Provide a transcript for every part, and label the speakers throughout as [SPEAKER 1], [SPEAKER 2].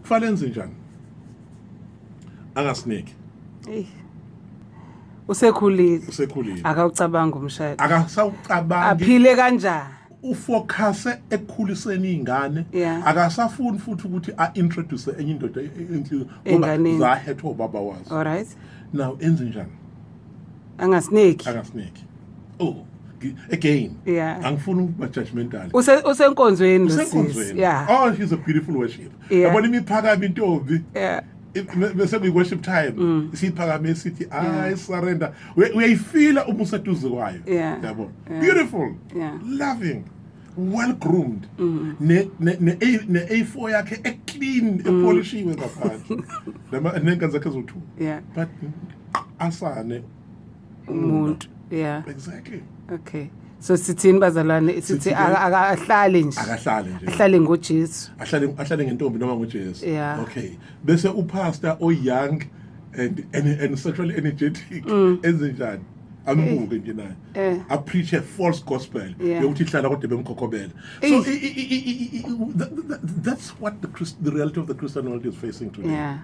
[SPEAKER 1] Kufanele enze njani? Angasiniki.
[SPEAKER 2] Eyi. Usekhulile.
[SPEAKER 1] Usekhulile.
[SPEAKER 2] Akawucabanga umshado.
[SPEAKER 1] Akasawucabangi.
[SPEAKER 2] Aphile kanjani?
[SPEAKER 1] Ufocuse ekukhuliseni izingane. Akasafuni futhi ukuthi a-introduce enye indoda enhliziyweni ngoba
[SPEAKER 2] Enganeni.
[SPEAKER 1] zahethwa ubaba wazo.
[SPEAKER 2] All right.
[SPEAKER 1] Now enze njani?
[SPEAKER 2] Angasineki.
[SPEAKER 1] Angasineki. Oh, again, angifuni ukuba judgmental.
[SPEAKER 2] Usenkonzweni lo sisi.
[SPEAKER 1] Usenkonzweni. Oh, she's a beautiful worship. Yabona imiphakama intombi. Bese kuyi worship time, isiphakame sithi, "I surrender." Uyayifila uma useduze kwayo. Yabo, beautiful, loving, well groomed, ne A4 yakhe e-clean, epolishiwe ngaphandle, nama nengane zakhe zo2, but asane
[SPEAKER 2] umuntu. Yeah.
[SPEAKER 1] Exactly.
[SPEAKER 2] Okay. So sithini, bazalwane? Sithi
[SPEAKER 1] Sithi-ke-
[SPEAKER 2] akahlale nje.
[SPEAKER 1] Akahlale nje.
[SPEAKER 2] Ahlale ngoJesu.
[SPEAKER 1] Ahlale ngentombi noma ngoJesu. Okay, bese upastor o young and sexually energetic enze njani? Ambuke nje naye, a preach a false gospel yokuthi ihlala kodwa bemkhokhobela. So that's what the reality of the Christian world is facing today.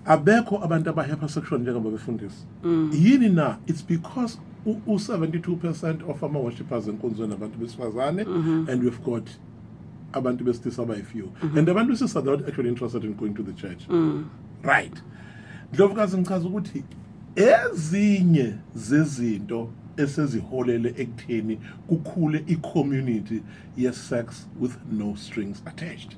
[SPEAKER 1] Abekho abantu aba-hypersexual njengoba befundisi. Yini na? It's because u-72% of ama-worshippers enkonzweni abantu besifazane, and we've got abantu besilisa abayi-few, and abantu besilisa are not actually interested in going to the church, right? Ndlovukazi, ngichaza ukuthi ezinye zezinto eseziholele ekutheni kukhule i-community ye-sex with no strings attached.